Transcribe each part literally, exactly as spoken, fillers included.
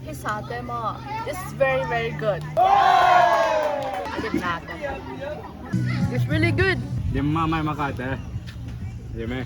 Hi sa te maw. This is very, very good. It's really good. Dim mahmah hi makaite. Dim e.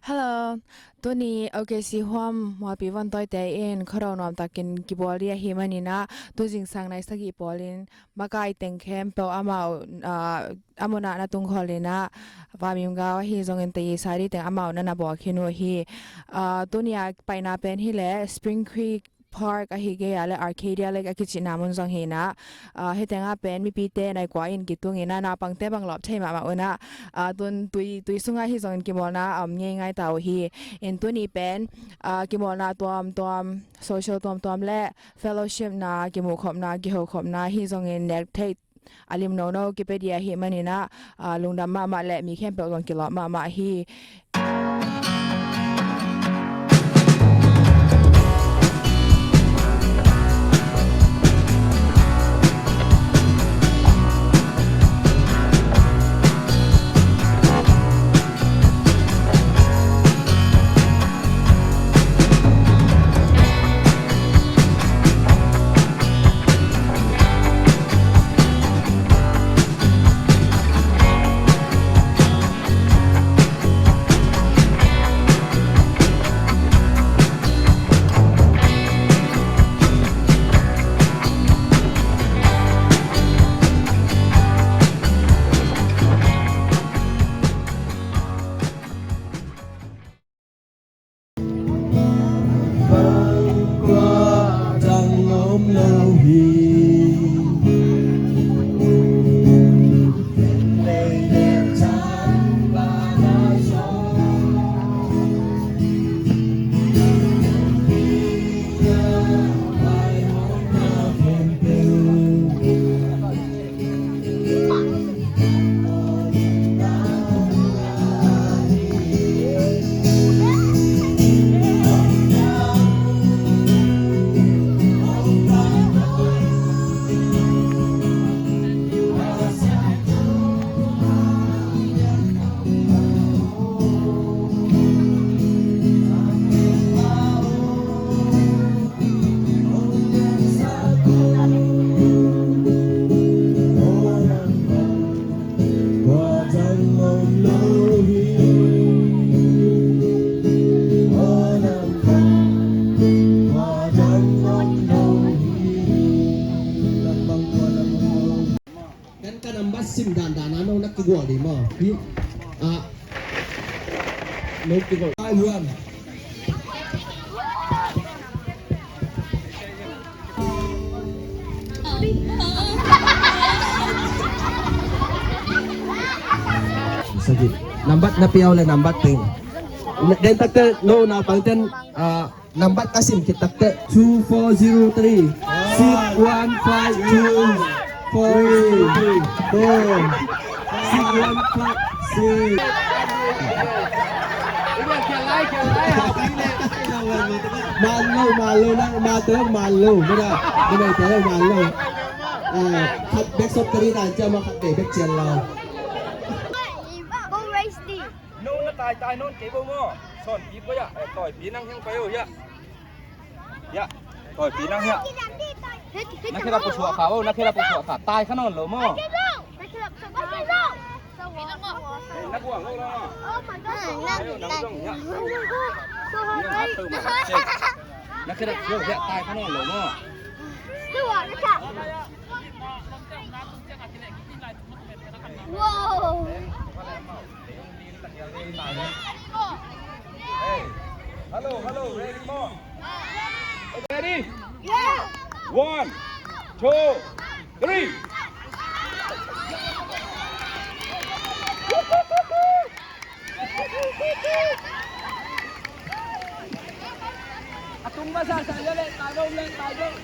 Hello. Tuni O K C Huam Mualpi Von Toite in khuado nuam takin kibawl ding ahih manin ah, tu zingsang nai sagih pawl in makai teng khempeuh amau, ah, a munah na tungkholh in ah, Vamim Gau ahi zongin Tayi Sadi teng amau na na bawl khin uh hi. Ah, tuni a paina pen hi leh Spring Creek Park ahi kei a le Arcadia Lake a kicihna mun zong hi in ah, ah, hih teng ah pen mipite nai kua in kitung in ah, naupangte bang lawp thei mahmah un ah, ah, tun tui, tui sungah hi zongin kimawlna a om ngeingai ta uh hi. In tuni pen, ah, kimawlna tuamtuam, social tuamtuam le fellowship na, kimuhkhopna, kihokhopna hi zongin nek theih a lim nono kipia ding ahih manin ah, ah, lungdam mahmah le mi khempeuh zong kilawm mahmah hi. Kan ka nambat sim dandan a no na kigual ding maw? Hi. Ah. No kigual. Ai, Juan. Sagih. Nambat na piau le nambat teng. Den takte no naupangten, ah, nambat ka sim khit takte two four zero three six one five two four four six one five six. Malo, malo na, malo, malo na, malo, malo. Eh, khat bek sawt ka ding dan ciang ma khat bek bek cian lo. Go race di. No na tai tai non kei bo maw. Sawnpi poi ah. Eh, tawipi nang heng pai o hiah. Hiah. Tawipi nang hiah. Na khela pusuah kha o, na khela pusuah kha. Tai kha nawn lo maw. Na buang lo maw. Nang zong hiah. Na khela pusuah hiah tai kha nawn lo maw. Wow. Hey. Hello, hello, ready, maw? Ready? Yeah. One, two, three. A tung masa sa le le, tai dong le, tai dong.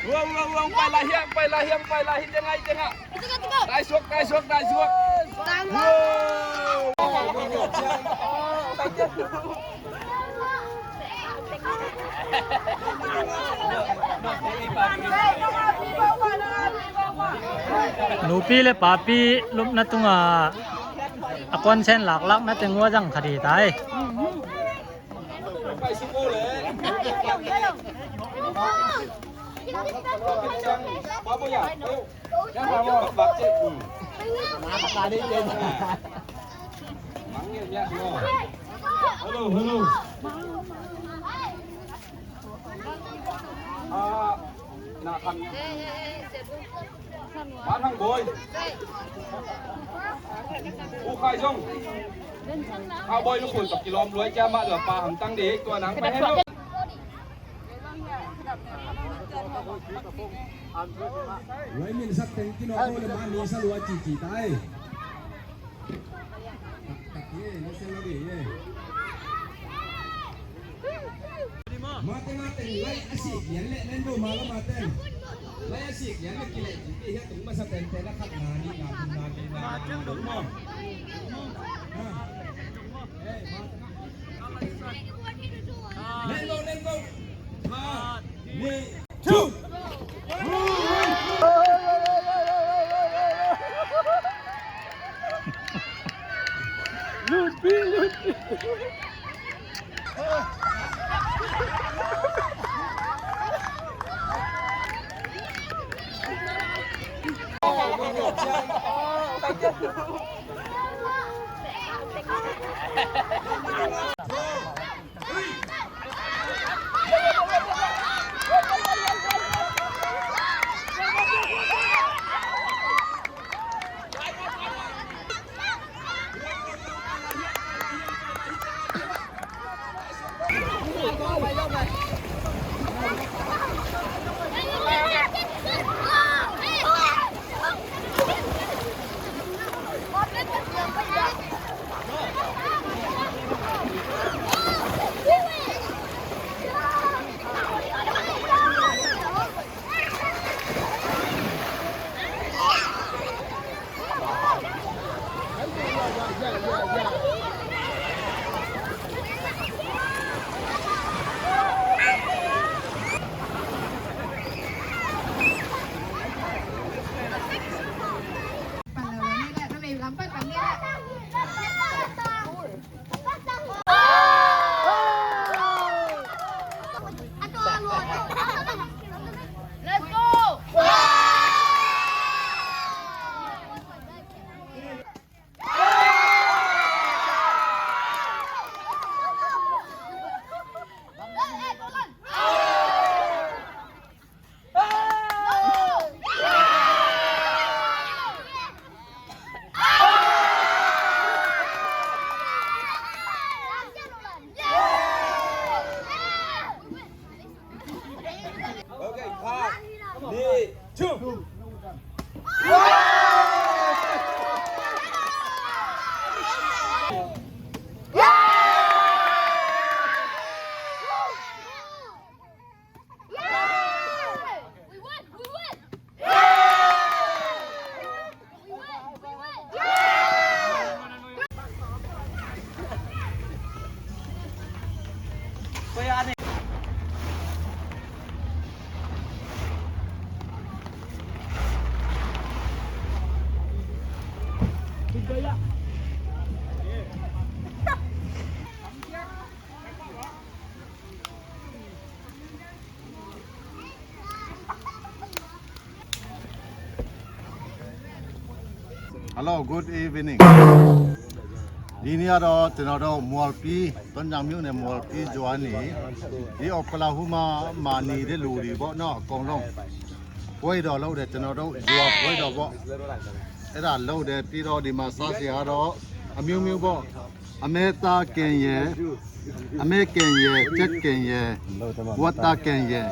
Ruang, ruang, ruang, pai lai hiam, pai lai hiam, pai lai hi tengah, hi tengah. Tai suak, tai suak, tai suak. Nupi le papi lupna tungah a kuansen laklakna teng uh a zang kha dih tai. Hello, hello. Ah, na khan. Ba thang boi. U khai zong. Kha boi lu khul tak kilom luai kia ma lua pa ham tang de tua nang pa hello. Luai min sak teng kino ko le ma ni sa lua ci ci tai. Mate, mate, lai a sik lian le nen do ma la mate. Lai a sik lian le kile ki hia tung masa pen pen la khat na ni na tung na ni na ni dong mo. Ha. Hey, mate. Nen do, nen do. Ha. Ni. Two. Okay, cut. Ni, two. Hello, good evening. ဒီနေ့ကတော့ ကျွန်တော်တို့ မွလ်ပီး တွင်းချောင်မြို့နယ် မွလ်ပီးရွာနေ ဒီ အိုကလာဟူးမား မှာ နေတဲ့လူတွေပေါ့နော် အကုန်လုံး ပွဲတော်လုပ်တယ် ကျွန်တော်တို့ ရွာပွဲတော်ပေါ့ အဲ့ဒါလုပ်တယ် ပြီးတော့ ဒီမှာ စားစရာတော့ အမျိုးမျိုးပေါ့ အမဲသားကင်ရယ် အမဲကင်ရယ် ကြက်ကင်ရယ် ဝတ်သားကင်ရယ်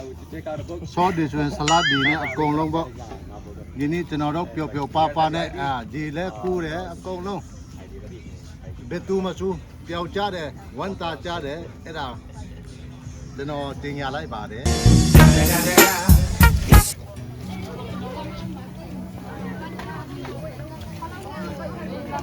ဆောဒီဆိုရင် ဆလပ်ဒီနဲ့ အကုန်လုံးပေါ့။ ဒီနေ့ ကျွန်တော်တို့ ပျော်ပျော်ပါးပါးနဲ့ အာ ရေလည်းကူးတယ် အကုန်လုံး ဘယ်သူမဆို ပျော်ကြတယ် ဝမ်းသာကြတယ် အဲ့ဒါ ကျွန်တော် ကြေညာလိုက်ပါတယ်။ What?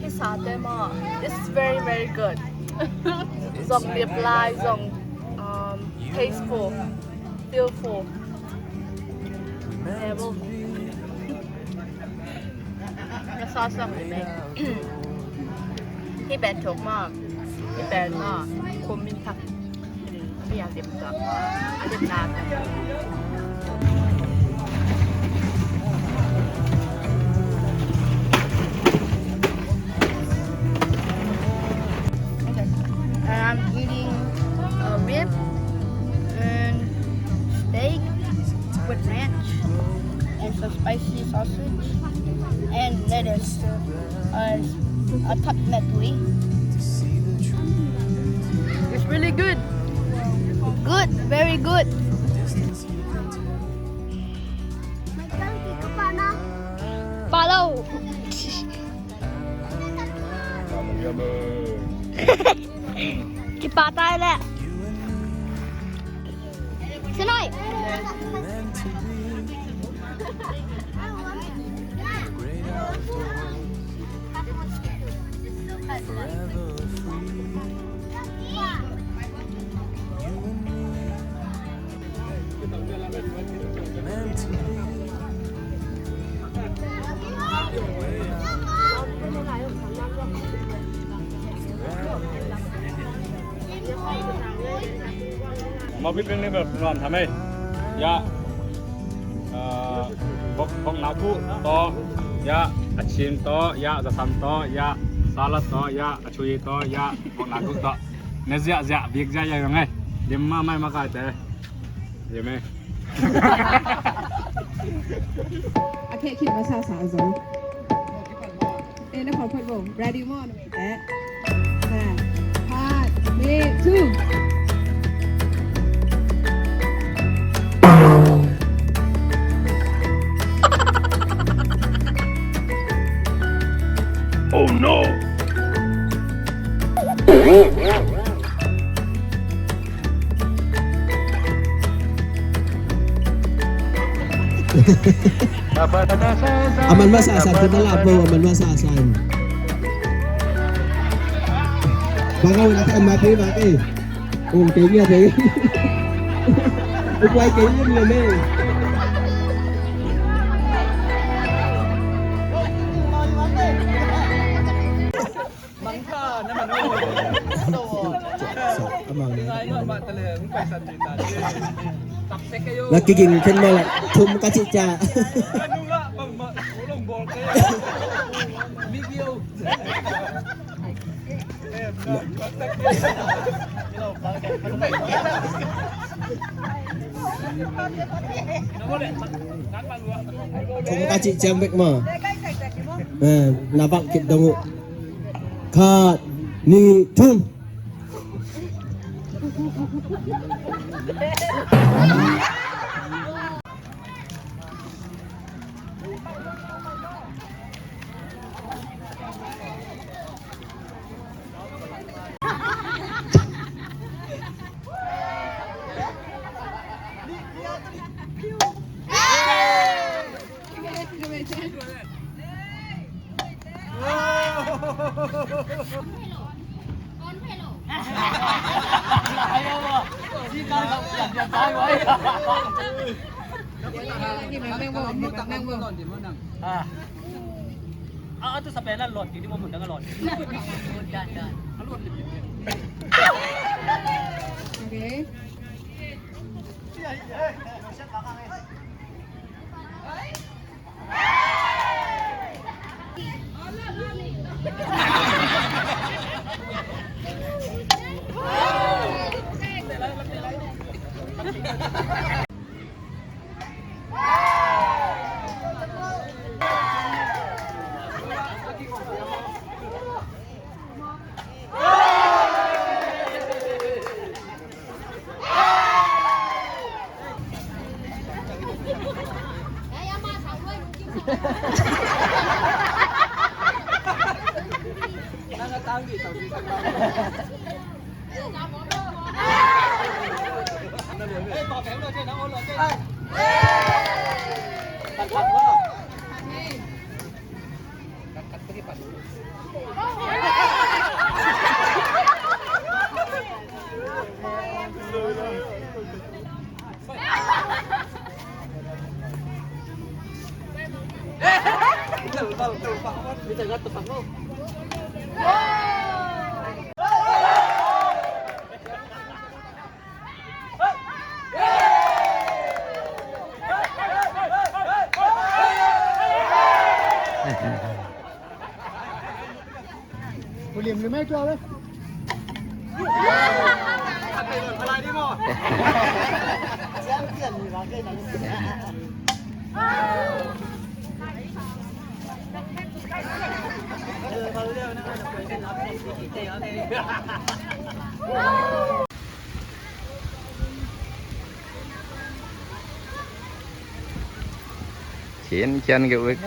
Hih sate maw, it's very, very good. Zong lip lai, zong, um, tasteful, feelful. Never. Ka sa sa me. Hih pen thok maw. Hih pen maw. Kum min thak. Hih a lim thak maw. A lim nak. I'm eating a rib and steak with ranch and some spicy sausage and lettuce. Uh, a thak met wi. It's really good. Good, very good. Follow. Kipatai le. Sinai. Mawpi ping ni bel nuam tham ei. Ya. Bok, bok na gu tawh. Ya. A chin tawh. Ya. Zasam tawh. Ya. Salad tawh. Ya. A chui tawh. Ya. Bok na gu tawh. Ne ziah ziah, bik ziah ya yong ei. Lim mahmah ei makaite. Lim ei. A kheh khit masa sa zong. Eh, na khawng phot bo. Ready mo, na mei te. Ha. Part, me, two. Oh no! A man masa san, kei ta lap bo, a man masa san. Bang a wan ta ma pe bang e. Ung kei ngia te. Ung kuai kei ngia me. Mangkha na man o. Sa, sa, amang na. Ngai no ma tale, hung paisan ni ta. Takse kayo. Na kiging khen ma la, thum ka ci ca. Anu la, bang ma, ulong bol kayo. Migio. Thum ka ci ca bek ma. Eh, na bang kit dong u. Khat, nih, thum. Ah. Ah, atu sa pena lot, di mo mundang lot. Okay. Khian, khian keuh bek.